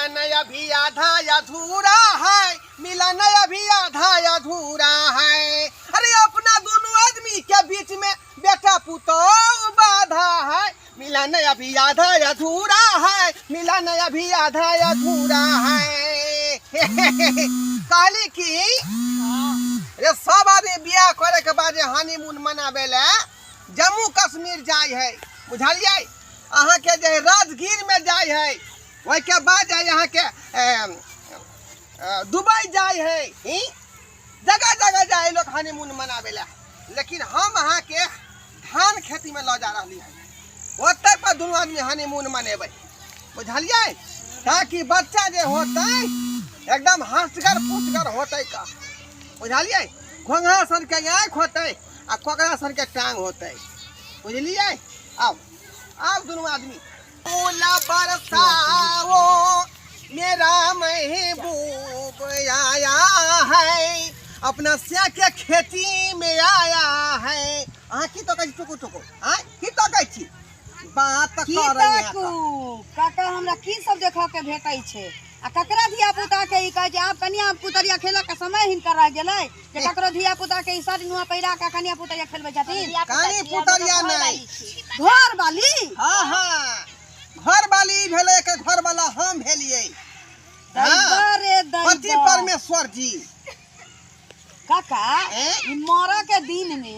मिलन अभी आधा अधूरा है, मिलन अभी आधा अधूरा है। अरे अपना दोनों आदमी के बीच में बेटा पुतोह बाधा है। मिलन अभी आधा अधूरा है, मिलन अभी आधा अधूरा है। कहली की रे सब आदमी बियाह करे के बाद जे हनीमून मनाबे ले जम्मू कश्मीर जाय है, बुझलियै? अहाँके जे है राजगीरमे जाय है, ओहिके बाद जे है अहाँके दुबई जाय है, ई जगह जगह जाय है लोग हनीमून मनाबे ला। लेकिन हम अहाँके धान खेतीमे लऽ जा रहली है, ओतऽ पर दुनू आदमी हनीमून मनेबै, बुझलियै? ताकि बच्चा जे होतै एकदम हँसगर पुसगर होतै का, बुझलियै? घोंघा सनके आँखि होतै आ कोकरा सनके टांग होतै, बुझलियै? आउ आउ दुनू आदमी। फूल बरसाओ मेरा महबूब आया है, अपना से के खेती में आया है। अहाँ की तकै छी टुकु टुकु? आँय, की तकै छी? बात की करै ताकू काका, हमरा की सब देखऽ के भेटै छै? आ ककरा धिया पुता के ई कहै छै आब कनिया पुतरिया खेलऽ के समय हिनकर रहि गेलै जे ककरो धिया पुता के ई साड़ी नुआ पहिरा के कनिया पुतरिया खेलबै छथिन? कनी पुतरिया नहि, घर वाली। हाँ हाँ, घर वाली भेलै, एकर घर वाला हम भेलियै। हाँ। दैबा रे पति दैबा। परमेश्वर जी। काका, ए? ई मरऽ के दिन मे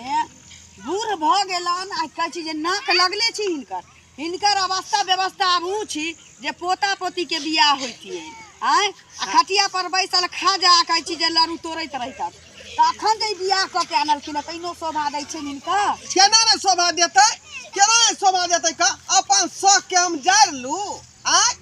बूढ़ भऽ गेलन आ कहै छी जे नाक लगले छी हिनकर। हिनकर अवस्था व्यवस्था आब उ छी जे पोता पोती के बियाह होइतियै आँय, आ खटिया पर बैसल खाजा आ कहै छी जे लड़ू तोड़ैत रहितत। तऽ अखन जे ई बियाह कऽ के आनलखिन हँ तैनो शोभा दै छनि हिनकर? केना नहि शोभा देतै, केना नहि शोभा देतै का? अपन शौक के हम जारि लू आँय?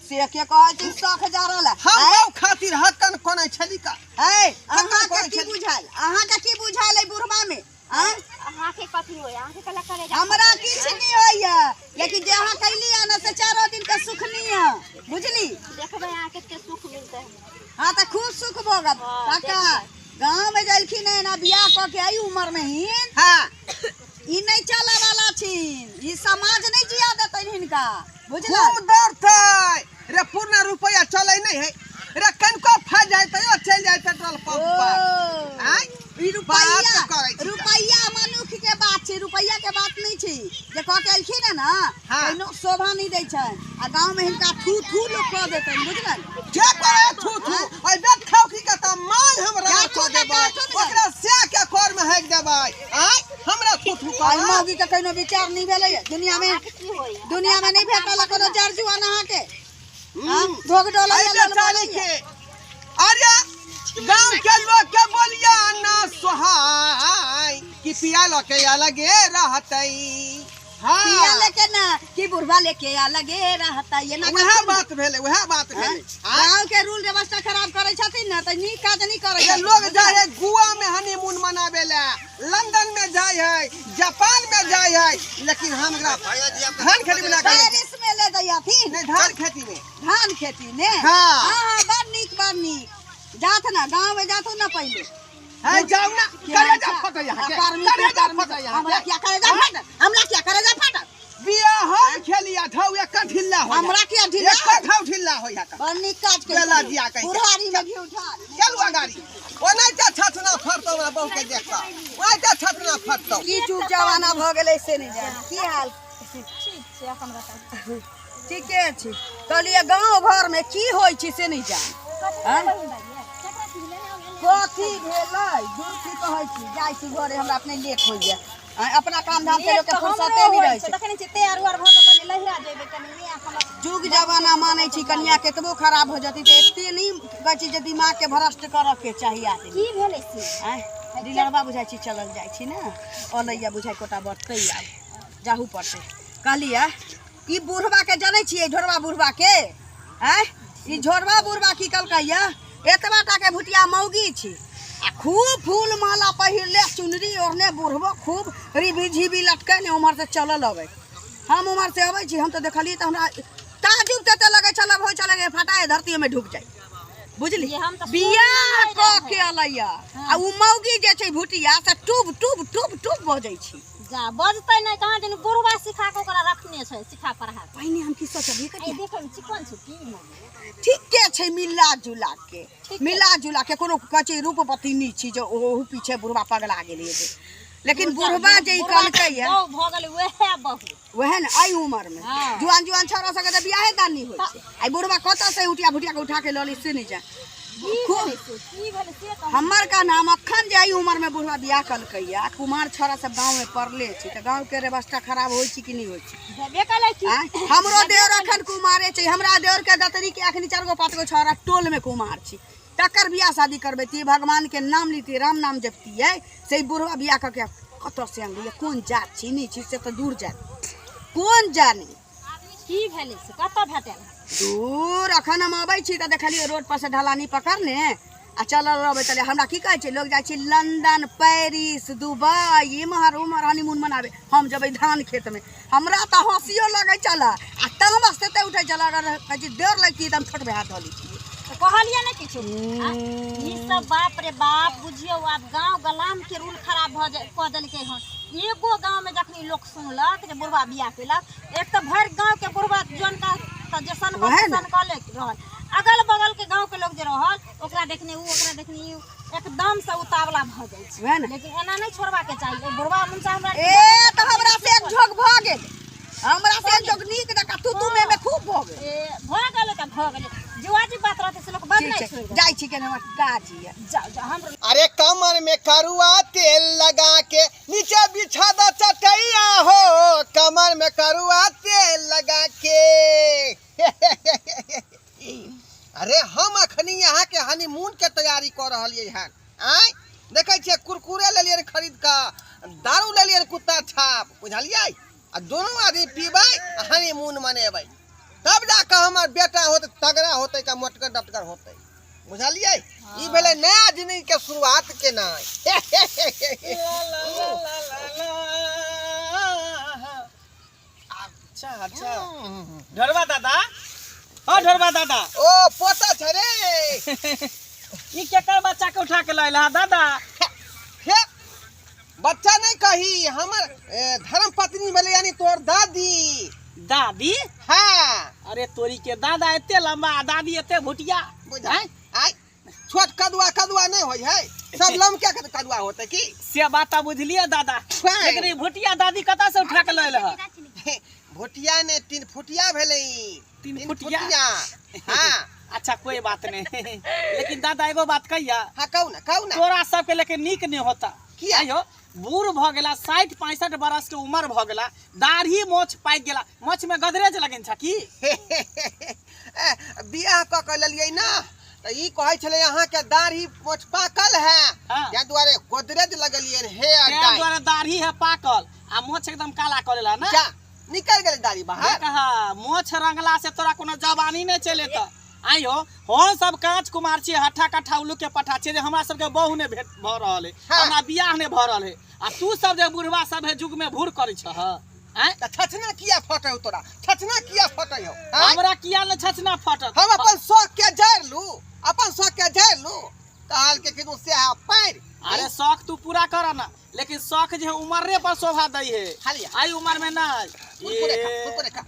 से के कहै छी शौख जारल है? हम आँय? गौ खातिर हक्कन कोनै छली का? ऐ, हक्कन अहाँके कोनै की छली? बुझायल, अहाँके की बुझायल एहि बुढ़बा में? आँय? अहाँके कथी होइए? अहाँके कला करेजा? हमरा किछु नहि होइए, लेकिन जे अहाँ कैली है ने से चारो दिन के सुख नहीं है, बुझली? देखबै अहाँ कते सुख मिलतै हमरा। हाँ तऽ खूब सुख भोगब। हाँ, काका गाँव में जलखिन है ना बियाह कऽ के एहि उम्र में ही हाँ ई नहीं चले वाला छिन, ई समाज नहीं जिया देतनि हिनका, बुझल? खूब दौड़तै रे, पूर्ण रुपया चलै नहीं है रे, कनिको फँसि जाय तैयो चलि जाय पेट्रोल पंप पर। ओ। आँय? ई रुपैया बात करै छी तऽ। रुपैया मनुख के बात छै, रुपैया के बात नहीं छै। जे कऽ के एलखिन है ना हाँ। तैनो शोभा नहीं दै छै आ गाँव में हिनका थू थू लोग कऽ देतनि, बुझलन? जे करे थू थू, ओहि बेट खौकी के तऽ मांग हम रगड़ जाथु कऽ ने, देबै, जाथु ने। ओकरा सएह के कर में हेक देबै। आँय, हमरा थू थू आई कर? मौगी के कहिनो विचार नहीं भेलै दुनिया में। अहाँके की होइए? दुनिया में नहीं भेटल कोनो जर जुआन अहाँके। हाँ? भोग डोलैया एहि लोल बेचारी बोलैया। के अरे गांव के लोग के बोलिया ना सोहाय कि पिया ल के अलगे रहतै। हाँ। पिया लेके ना कि बुढ़वा लेके अलगे रहता, ये ना वएह करथिन। बात भेलै, वएह बात हाँ? भेलै। आँय? गाँव के रूल व्यवस्था खराब करै छथिन ना तऽ नीक काज नहीं करै ये छथिन। लोग जाय है गोवा में हनीमून मनावे ला, लंदन में जाय है, जापान में जाय है, लेकिन हम एकरा धान खेती में ना करै। पेरिस में ले जाइथिन। नहीं, धान खेती में। धान खेती ने? हाँ। हाँ हाँ, बड़ नीक बड़ नीक। जात ना गाँव में जातो ना पहले। है जाऊ ना, करे जा फटे यहाँ के, करे जा फटे यहाँ हमरा के। क्या करे जा फटल, हमरा क्या करे जा फटल? बियाह हम खेलिया ढाउ एक ढिल्ला हो। हमरा क्या ढिल्ला? एक ढाउ ढिल्ला हो यहाँ। बड़ नीक काज के। बेला दिया कहि के। बुढ़ारी में घी उठा। चलू अगाड़ी। ओ नहीं त छतना फटतौ हमरा बहु के देखता। ओ नहीं त छतना फटतौ। की चुप जमाना भऽ गेलै से नहि जानि। की हाल? ठीक छै, अपन बताउ। ठीके छै। कहलियै गाँव घरमे की होइ छै से नहि जानि। आँय? कथी भेलै? दूर की कहै छी, जाइ छी घरे, हमरा अपने लेट होइए। आँय, अपना काम धाम से लोकके फुर्सते नहि रहै छै। देखै छी तैयार उआर भऽ कऽ कनि लहिरा जेबै कनि नहि हमर जुग जमाना मानै छी कनिया केतबो खराब हो जती तऽ एते नहि कहै छी जे दिमागके भ्रष्ट करऽ के चाही आदमी। की भेलै से? आँय, डीलरबा बुझाइ छी चलल जाइ छी ने अलैया बुझाइ कोटा बटतै आब जाहू पड़तै। कहलियै ई बुढ़बा के जनै छियै, ढोरबा बुढ़बा के? आँय, ई झोरबा बुढ़बा की कहलकैया, एतबा टा के भुटिया मौगी छी आ खूब फूल माला पहिरले चुनरी ओढ़ने बुढ़बो खूब रिबी झिबी लटकै ने उम्हर से चलल अबै। हम उम्हर से अबै छी, हम तऽ देखलियै तऽ हमरा ताजुब तते लगै छल, होइ छल जे फटाए धरती में ढुक जाइ, बुझली? ये हम तऽ बियाह सुनने कऽ रहै। के अलैया आ उ मौगी जे छै भुटिया से टुब टुब टुब टुब बजै छी। जा बजतै नहि कहाँ दिन बुढ़वा सिखा कऽ ओकरा रखने छै सिखा पढ़ा कऽ। पहिने हम की सोचलियै आ कथी देखै मे चिकन छै की मम्मी ठीके छै मिला जुला के मिला जुला के कोनो कहै छै रूपवती नहि छी जे ओहू पीछे बुढ़वा पगला गेलै जे लेकिन बुढ़वा जे ई कहलकै ये बहु भऽ गेलै वएह बहु वएह ने एहि उमर में हाँ। जुआन जुआन छौड़ा सबके तऽ बियाहे दान नहि होइ छै आइ बुढ़वा कतऽ से उठिया भुटिया के उठा के लऽ ली से नहि जान की खूब भेलै से की भेलै से कहू हमर का नाम अखन जे एहि उमर में बुढ़वा बियाह कलकै या कुमार छौड़ा सब गाँव में पड़ले छै तऽ गाँव के व्यवस्था खराब होइ छै कि नहि होइ छै भेबे कलै की आँय? हमरो देवर अखन कुमारे छै हमरा देवर के दतरी के अखनी चारि गो पाँच गो छौड़ा टोल में कुमार छी तकर बियाह शादी करबैतियै भगवान के नाम लितियै राम नाम जपतियै से ई बुढ़वा बियाह कऽ के कतऽ से अनलैया कोन जात छी नहि छी से तऽ दूर जात कोन जानी की भेलै से कतऽ भेटल दूर अखन हम अबै छी तऽ देखलियै रोड पर से ढलानी पकड़ने आ चलल रहबै तले हमरा की कहै छै लोग जाइ छै लंदन पेरिस दुबई इम्हर उम्हर हनीमून मनाबे हम जेबै धान खेतमे हमरा तऽ हँसियो लगै छलै आ तामस तते उठै छलै अगर कहै छै देर लगती तऽ हम छोटबे हाथ धऽ लै छियै तऽ कहलियै ने किछु आ, ई सब बाप रे बाप बुझियौ आब गाँव गलाम के रूल खराब भऽ जाय कऽ देलकै हन एगो गाँवमे जखनी लोक सुनलक जे बुढ़वा बियाह केलक एक तऽ भरि गाँव के बुढ़वा जनका तऽ जे सनकल वएह ने। सनकले रहल अगल बगल के गाँव के लोक जे रहल ओकरा देखने उ ओकरा देखने ई एकदम से उतावला भऽ जाइ छै वएह ने। लेकिन एना नहि छोड़बाके चाही ओ बुढ़वा मुनसा हमरा ए तऽ हमरा से एक झोंक भऽ गेल हमरा से एक झोंक नीक जकाँ तू तू मे मे खूब भऽ गेल ए भऽ गेलै तऽ भऽ गेलै जे वाजिब बात रहतै से लोक ठीक बजनाइ छै छोड़ि देतै जाइ छी केने हमर काज यऽ जाउ जाउ हमरो अरे कमर में करुआ तेल लगा के नीचे बिछा दो चटैया हो कमर में करुआ तेल लगा के अरे हम अखनी यहाँ के हनीमून के तैयारी कऽ रहलियै हन आँय देखै छियै कुरकुरे लेलियै खरीद कऽ दारू लेलियै कुत्ता छाप बुझलियै आ दुनू आदमी पीबै आ हनीमून मनेबै तब जा कऽ हमर बेटा होतै तगड़ा होतै का मोटगर डटगर होतै बुझलियै ई भेलै नया जिंदगी के शुरुआत केनाइ अच्छा अच्छा ढोरबा दादा ओ ढोरबा दादा ओ पोता छै रे ई केकर बच्चा के उठा के लैल हा दादा हे बच्चा नहीं कही हमर धर्म पत्नी भेलै यानी तोर दादी दादी हाँ अरे तोरी के दादा एते लंबा आ दादी एते भुटिया बुझाय आय छोट कदुआ कदुआ नहीं होय है सब लमके के कदुआ होते की से बात तऽ बुझलियै दादा हाँ। लेकिन ई भुटिया दादी कतऽ से उठा के लैल हा भुटिया ने तीन फुटिया भेलै ई। तीन फुटिया? हाँ अच्छा कोई बात नहीं लेकिन दादा एगो बात कहिया हाँ कहू ना कहू ना तोरा सबके लेकिन नीक नहीं होता किया? आइयो बूढ़ भ गेला 60 65 बरस के उम्र भ गेला दाढ़ी मोछ पाकि गेला मोछ में गदरेज लगन छ की ए, बियाह कऽ के लेलियै ना तऽ ई कहै छलै अहाँके दाढ़ी मोछ पाकल है हाँ। ताहि दुआरे गोदरेज लगेलियै हेयर तें डाई दुआरे दाढ़ी है पाकल आ मोछ एकदम काला कऽ लेला ना जा निकल गेलै दाढ़ी बाहर देख हा मोछ रंगला से तोरा कोनो जवानी नहीं चले त आइयो हम सब कांच कुमार छी हट्ठा कट्ठा उल्लू के पठा छी जे हमरा सबके बहु नहि भेट भऽ रहल है हाँ। हमरा बियाह नहि भऽ रहल है आ तू सब जे बुढ़वा सब है युग में भूर करै छह आँय तऽ छछना किया फटै हौ तोरा छछना किया फटै हौ आँय? हमरा किया ने छछना फटत हम अपन शौक के जड़ि लू अपन शौक के जड़ि लू कहल के कि से है पैर अरे शौक तू पूरा कर ना लेकिन शौक जे है उमरे पर शोभा दै है खा लिया। आई उम्र में ना कुरकुरे खा कुरकुरे खा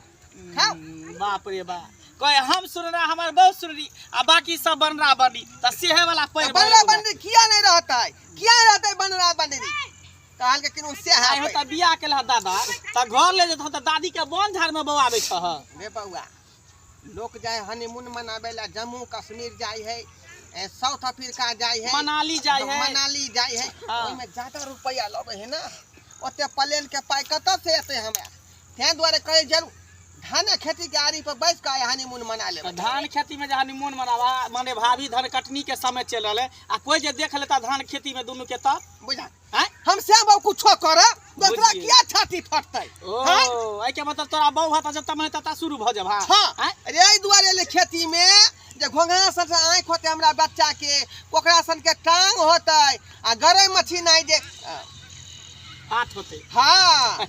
खाओ बाप रे बाप कहे हम सुनरा हमर बहुत सुनरी आ बाकी सब बनरा बनी त सेहे वाला पैर बनरा बनरी किया नहीं रहता है किया नहीं रहता है बनरा बनरी कहल के किनु से है आइ हो त बियाह केलह दादा त घर ले जेतह त दादी के बन झाड़ में बौआबै छह रे बौआ लोक जाए हनीमून मनावे ला जम्मू कश्मीर जाए है साउथ अफ्रीका जाए है मनाली जाय है मनाली जाए है हाँ। ओहिमे ज्यादा रुपया लगे है ना ओते प्लेन के पाई कतऽ से एतै हमरा ताहि दुआरे कहै जरूर धाने खेती के आरी पर बैस कऽ हनीमून मना लेबै तऽ धान खेती में जे हनीमून मनावा माने भाभी धान कटनी के समय चलि रहल है आ कोई जे देख लेता धान खेती में दुनू के तब बुझा आँय हम से बहु कुछो करे दोसरा बुझिए। किया छाती फटतै ओ हाँ? एहि के मतलब तोरा बहु हता जब तक तता शुरू भऽ जब हाँ आँय? अरे एहि दुआरे एलै खेती में जे घोंघा सन से आँखि होतै हमरा बच्चा के ओकरा सन के टांग होतै आ गरै मछली नहि जे हाथ होतै हाँ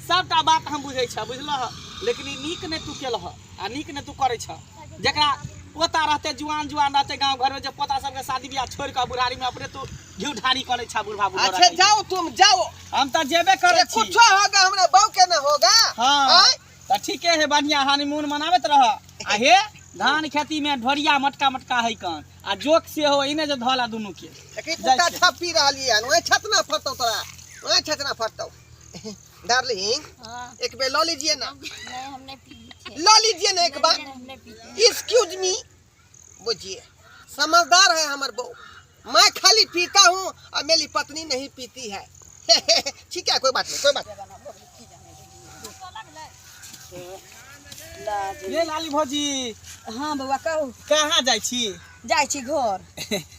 सबटा बात हम बुझै छह बुझलह लेकिन ई नीक नहि तू केलह आ नीक नहि तू करै छह जकरा पोता रहते जुआन जुआन रहते गांव घर में जे पोता सबके शादी बियाह छोड़ के बुढ़ारी में अपने तू घी ढारी करे छा बुढ़ा बुढ़ा अच्छा जाओ तुम जाओ हम त जेबे करे अरे छी कुछो होगा हमरा बहू के ना होगा हाँ आय? त ठीके है बढ़िया हनीमून मनाबैत रह आ हे धान खेती में ढोरिया मटका मटका है कन आ जोक से हो इने जे धला दुनू के देखी जाइ कुत्ता छियै। छाप पी रहली हन ओए छत ना फटतो तोरा ओए छत ना फटतो डार्लिंग हाँ एक बेर लऽ लीजिए ना नहीं हम नहीं पीते लऽ लीजिए ना एक बार हम नहीं पीते एक्सक्यूज मी बुझिए समझदार है हमर बहू मैं खाली पीता हूँ और मेरी पत्नी नहीं पीती है ठीक है कोई बात नहीं कोई बात नहीं। ये लाली भौजी हाँ बौआ कहू कहाँ जाइ छी जाइ छी घर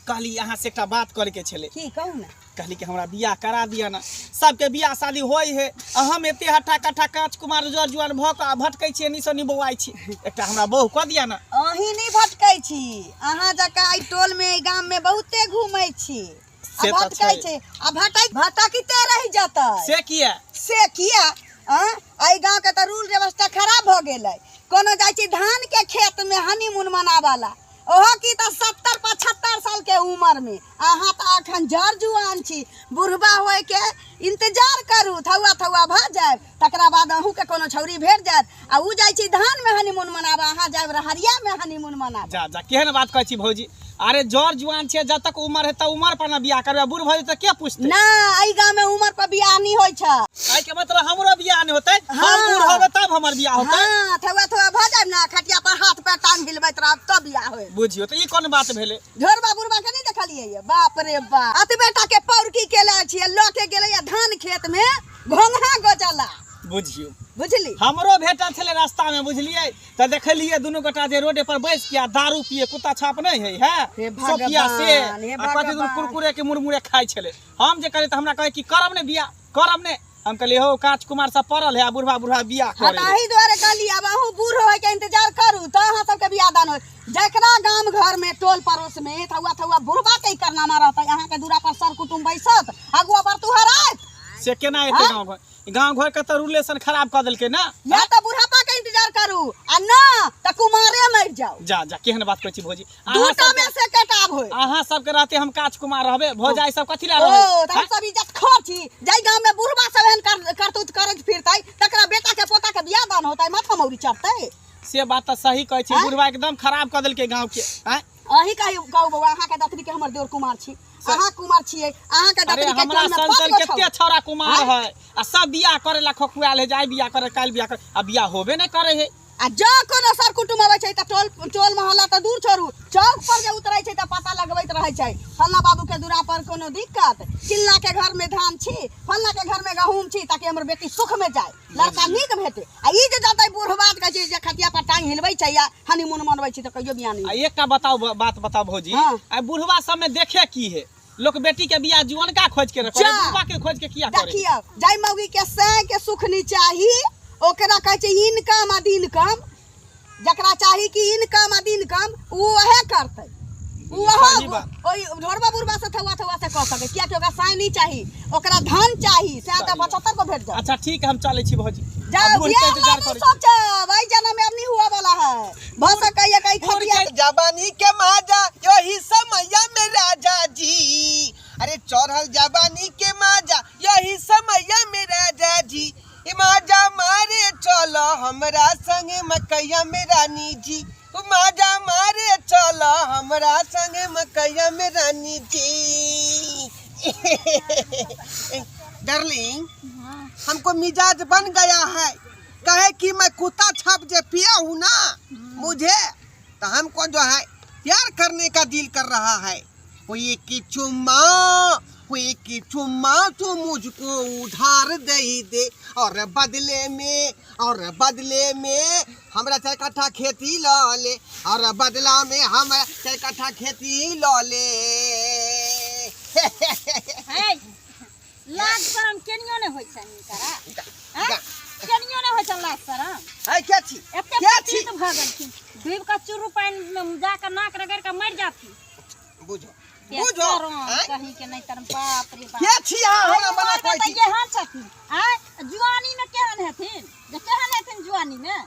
कहली अहाँ से एकटा बात करे के छलै की कहू ने कहली कि हमरा बियाह करा दिया ना सबके बियाह शादी होइ है आ हम एते हट्ठा कट्ठा काँच कुमार जर जुआन भऽ कऽ आ भटकै छियै एनी सँ बौआइ छी एकटा हमरा बहु कऽ दिया ना अहीं नहि भटकै छी अहाँ जकाँ एहि टोलमे एहि गाममे बहुते घूमै छी आ से तऽ भटकै छै। छै आ भटक भटकिते रहि जेतै से किया से किया आँ एहि गाँवके तऽ रूल व्यवस्था खराब भऽ गेलै कोनो जाइ छी धानके खेतमे हनीमून मनाबऽ ला ओहो की तऽ 70 75 सालके उमरमे अहाँ तऽ अखन जर जुआन छी बुढ़बा होइके इंतजार करू थौआ थौआ भऽ जायब तकरा बाद अहूँके कोनो छौरी भेट जायत आ उ जाइ छी धानमे हनीमून मनाबऽ अहाँ जायब रहरियामे हनीमून मनाबऽ जा जा केहन बात कहै छी भौजी अरे जर जुआन छियै जब तक उमर है तब उमर पर ना बियाह करबै बूढ़ भऽ जेतै के पूछतै ना एहि गाँवमे उमर पर बियाह नहि होइ छै एहि के मतलब हमरो बियाह नहि होतै हम हाँ। बूढ़ होबै तब हमर बियाह होतै हाँ थौआ थौआ भऽ जायब ना खटिया पर हाथ पैर टांग हिलबैत रहब तब बियाह होय बुझियौ तऽ ई कोन बात भेलै ढोरबा बुढ़बा के नहीं देखलियै ये बाप रे बाप अतबे टा के पौरकी केले छियै लऽ के गेलैया धान खेत में घोंघा गजला बुझियौ बुझली हमरो भेटल छलै रास्ता में बुझलियै तऽ देखलियै दुनू गोटा जे रोडे पर बैस के आ दारू पिए कुत्ता छाप नहि है है हे सोफिया से भगवान, हे आ कथी दुनू भगवान। कुरकुरे के मुरमुरे खाइ छलै हम जे कहलियै तऽ हमरा कहै कि करब ने बियाह करब ने हम कहलियै हो काँच कुमार सब पड़ल है आ बुढ़बा बुढ़बा बियाह हाँ करे तऽ एहि दुआरे कहली आब अहूँ बूढ़ होय के इंतजार करू तऽ अहाँ सबके बियाह दान होय जकरा गाम घर में टोल पड़ोस में थौआ थौआ बुढ़बा के ई करनामा रहतै अहाँके दूरा पर सर कुटुम्ब बैसत अगुआ पर तुहर आयत से केना एतै हाँ? गाँव घर गाँव घर के तऽ रिलेशन खराब कऽ देलकै ना या तऽ बुढ़ापा के इंतजार करू आ ना तऽ कुमारे मरि जाउ जा जा केहन बात कहै छी भौजी अहाँ दूटा सबके में से कटाब होय अहाँ सबके रहते हम काच कुमार रहबे भौजाई सब कथी ला ओ रहबे तऽ हम सब इज्जत खोर छी जाहि गाँव में बुढ़बा सब एहन करतूत करैत फिरतै तकरा बेटा के पोता के बियाह दान होतै माथा मौरी चढ़तै से बात तऽ सही कहै छी आँय? बुढ़बा एकदम खराब कऽ देलकै गाँव के आँय? अहीं कही कहू बौआ अहाँके दतरी के हमर देवर कुमार छी अहाँ कुमार छियै अहाँके अरे दतरी के हमरा टोल में सन पाँच सन गो कते छौ छौड़ा कुमार आँय? है आ सब बियाह करे ला खोखुआल है जाय बियाह करे काल्हि बियाह करे आ बियाह होबे नहि करे है आ जँ कोनो सर कुटुम्ब अबै छै तऽ टोल टोल मोहल्ला तऽ दूर छोड़ू चौक पर जे उतरै छै तऽ पता लगबैत रहै छै फल्लाँ बाबू के दूरा पर कोनो दिक्कत चिल्ला के घर में धान छी फल्लाँ के घर में गहूम छी ताकि हमर बेटी सुख में जाए लड़का नीक भेटे आ ई जे जतै बूढ़ बात कहै छै जे खटिया पर टांग हिलबै छै या हनीमून मनबै छै तऽ कहियो बियाह आ नहि एकटा बताउ बात बताउ भौजी हाँ। आ बुढ़वा सब में देखे की है लोक बेटी के बियाह जुअनका खोज के रखे जा। बुढ़वा के खोज के किया करे देखियौ जाहि मौगी के सैं के सुख नहीं चाही ओकरा कहै छै इनकम आ दिनकम जकरा चाही कि इनकम आ दिनकम उ वहे करतै उ सही वह बात। ओहि ढोरबा बुढ़बा से थौआ थौआ से कऽ सकै कियाकि ओकरा साँय नहीं चाही ओकरा धन चाही सएह तऽ सही बात। 75 को भेट जाओ अच्छा ठीक है हम चलै छी भौजी आ जाओ बूढ़ के बियाह इंतजार ला करै नहीं छी। सोचब एहि जन्म में अब नहीं हुआ वाला है भऽ सकैया कहीं खटिया जवानी के माजा यही समैया में राजा जी अरे चढ़ल जवानी के माजा यही समैया में राजा जी ए माजा मारे चलो हमरा संग मकैया में रानी जी ओ माजा मारे चलो हमरा संग मकैया में रानी जी डार्लिंग हमको मिजाज बन गया है कहे कि मैं कुत्ता छाप जे पिया हूँ ना मुझे तो हमको जो है प्यार करने का दिल कर रहा है हुई की चुम्मा हुई की चुम्मा तू मुझको उधार दे दे और बदले में और बदले में हमरा चार कट्ठा खेती ल ले और बदला में हमरा चार कट्ठा खेती ल ले हे लाज शरम केनियो नहि होइ छनि हिनकरा आँय? केनियो नहि होइ छनि लाज शरम है क्या छी एते क्या छी पतित भऽ गेलखिन डूबि कऽ चुर्रू पानिमे जा कऽ नाक रगड़ि कऽ मरि जाथिन बुझो के बुझो शरम आँय? कहीं के नहि तरम बाप रे बाप के छी अहाँ हमरा मना उमरमे कहै तऽ छी एहन छथिन आँय जुआनीमे केहन हेथिन जे केहन हेथिन जुआनीमे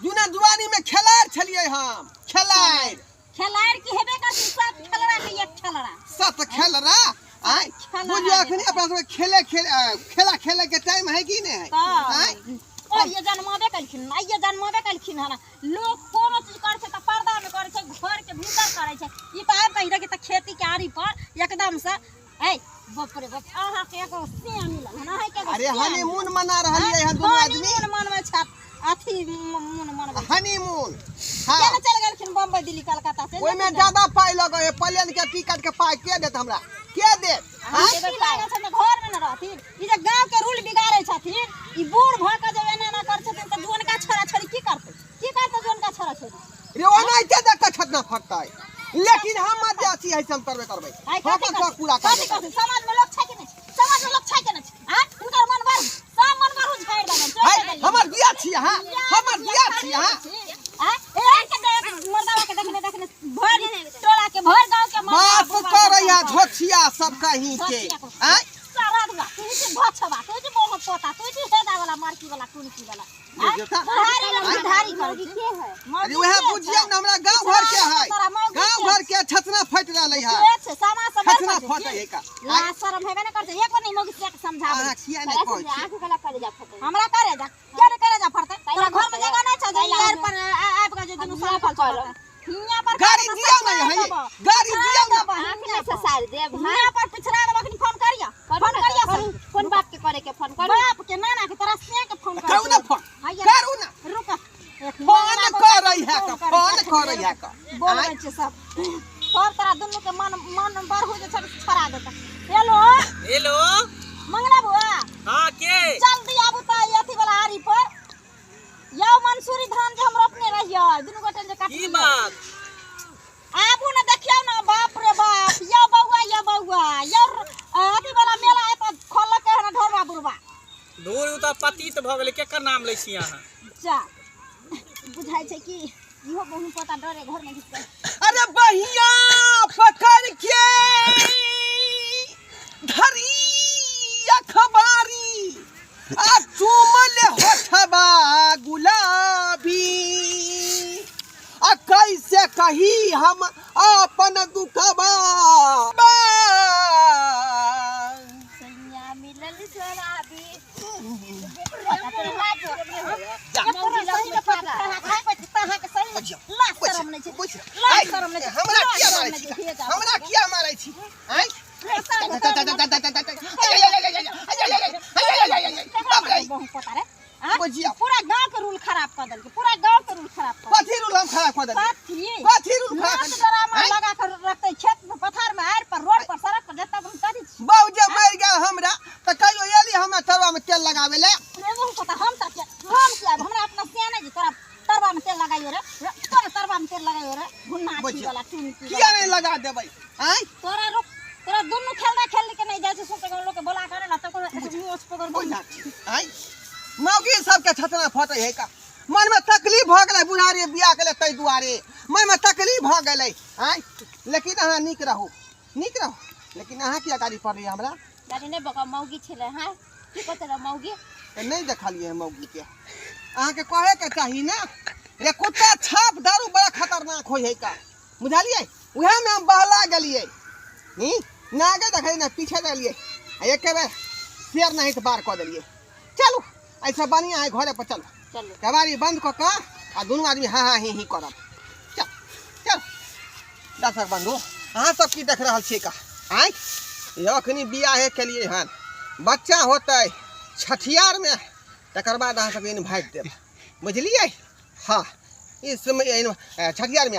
जुना जुआनी में खेलाड़ छलियै हम, खेलाड़। खेलाड़ की हेबे कर सब खेलड़ा के एक खेलड़ा। सत खेलड़ा आय खेलड़ा बुझियो अखनी अपना सब खेले खेल खेला खेले के टाइम है कि नहीं है? आय ओ ये जन्माबे कलखिन ना, ये जन्माबे कलखिन हन। लोग कोनो चीज करै छै तऽ पर्दा में करै छै, घर के भीतर करै छै। ई तऽ आबि कहि देखी तऽ खेती के आरी पर एकदम से ए बाप रे बाप, अहाँ के एगो सिया मिलल हन, अहाँ के एगो अरे सिया मिलल। हनीमून मना रहलियै हन दुनू आदमी। हनीमून मनबै छै अथी मून मनबै। हनीमून हाँ। केना चलि गेलखिन बम्बई दिल्ली कलकत्ता से? ओहिमे ज्यादा पाइ लगै है, प्लेन के टिकट के पाइ के देत हमरा, के देत? अहाँ की लागल छै घर में न रहथिन? ई जे गांव के रूल बिगाड़ै छथिन, ई बूढ़ भऽ के जे एना एना करै छथिन तऽ जुअनका छोरा छोरी की करतै? की करतै जुअनका छोरा छोरी? रे ओनाहिते देख कऽ छतना फटतै, लेकिन हम जे अथी है से हम करबे करबै। आइ हम कथी अपन शौक करतै? पूरा कथी करबै। करतै? समाज में लोक छै कि नहि छै? समाज में लोक छै कि नहि छै? आँय हुनकर मन बड़ सब मन बड़ झाड़ि देलनि, चोरि है देलियै। हमर बियाह छी अहाँ, हमर बियाह छी अहाँ। आँय एक के देख मर्दावा के देखने देखने भरि टोला के भरि गांव के मर्दावा बात बुढ़वा करैया सब झोछिया सब कहीं के। आँय सारा दुआ तू जे भछवा, तू जे मोह पोता, तू जे हेदा वाला मारकी वाला कुनकी वाला। आँय? बुझियौ तऽ। बुढ़ारी लग आँय? बुढ़ारी करै छी। अरे वएह बुझियौ ने, हमरा गाँव घर के है, गाँव घर के छतना फटि रहलै है। के छै? सामा सब बड़ छतना बजै फटै छै। है का? ला शरम हेबे ने करतै, एक बार नहीं मौगी से समझाबै। अहाँ किया नहि कहै छी? हमरा करे जा, किया नहि करे जा फटतै? तोरा घर में जगह नहि छौ जे यार पर आबि कऽ जे दुनू साल फल चलतै। हियाँ पर गाड़ी दियौ ने है, गाड़ी दियौ ने। हियाँ पर पिछड़ा देबो, अखनी फोन करिया, फोन करिया सर। कोन बाप के करे के फोन करू? बाप के नाना के तोरा सिया के फोन करू ने फोन, हैया। करू ने। रुक, एक फोन नाना को करै है का, फोन फोन करै करै है का। बोलबै छै सब सब तोरा दुनू के मन मन बड़ हो जे छै छोड़ा देतै। हेलो हेलो मंगला बुआ। हाँ के? जल्दी आबू तऽ अथी वाला आरी पर। यौ मंसूरी धान जे हम रोपने रहियै दुनू गोटे जे की काटलियै। बात? आबू ने देखियौ ने, बाप रे बाप। यौ बौआ, यौ बौआ, यौ अथी वाला मेला एतऽ खोललकै हन ढोरबा बुढ़बा। धूर उ तऽ पतित भऽ गेलै, केकर नाम लै छी अहाँ? जा बुझाइ छै कि इहो बहु पोता डरे घर में घुसि गेल। अरे बहिया पकड़ के धरी अखबारी आ चूमल होठबा गुलाबी, आ कैसे कही हम अपन दुखबा। सैया मिलल शराबी। हमरा किया मारै छी? हमरा किया मारै छी? आँय बुझियौ। पूरा गांव के रूल खराब कर देलकै, पूरा गांव के रूल खराब कर। कथी रूल हम खराब कऽ देलियै? कथी? कथी रूल खराब नाच कऽ ड्रामा आँय? लगा कर रखते खेत में, पथार में, आड़ पर, रोड पर, सड़क पर, जतऽ हम करी छी। बाबू जे मरि गेल हमरा तऽ कहियो एली हमरा तरवा में तेल लगाबै लए? रे बहु पता हम तऽ के हम किया आबि? हमरा अपना सियाने जे तोरा तरवा में तेल लगाइयो रे, रे, तोरा तरवा में तेल लगाइयो रे, भुन्ना अथी बुझियौ। वाला, चुनकी किया वाला। नहि लगा देबै? आँय तोरा रुक, तोरा दुनू खेलना खेल के नहीं जाइ छै, सोचे के लोग के बोला करे ना तो मुंह पकड़ बुझा। आँय मौगी सबके छतना फटै है का? मनमे तकलीफ भऽ गेलै बुढ़ारी बियाह केलै ताहि दुआरे मनमे तकलीफ भऽ गेलै। आँय लेकिन अहाँ नीक रहू, नीक रहू। लेकिन अहाँ किया गाड़ी पड़लियै हमरा? गाड़ी नहि बका मौगी छलै। हाँ की कहते रह मौगी? तऽ नहि देखलियै मौगीके। अहाँके कहैके चाही ने रे कुत्ता छाप दारू बड़ा खतरनाक होइ है का, बुझलियै? उएहमे हम बहला गेलियै, नी ना आगे देखै ना पीछे गेलियै आ एके बेर शेर नहीं तऽ बार कऽ देलियै। चलू एहिसँ बढ़िआँ है घरे पर चलू, चलू केबाड़ी बंद कऽ कऽ आ दुनू आदमी हाँ हाँ ही ही करब। चल चल। दर्शक बंधु अहाँ सब की देख रहल छियै का? आँय अखनी बियाहे केलियै हन, बच्चा होतै छठियारमे, तकर बाद अहाँ सबके इन्वाइट देब, बुझलियै? हाँ इस समय छठियारमे।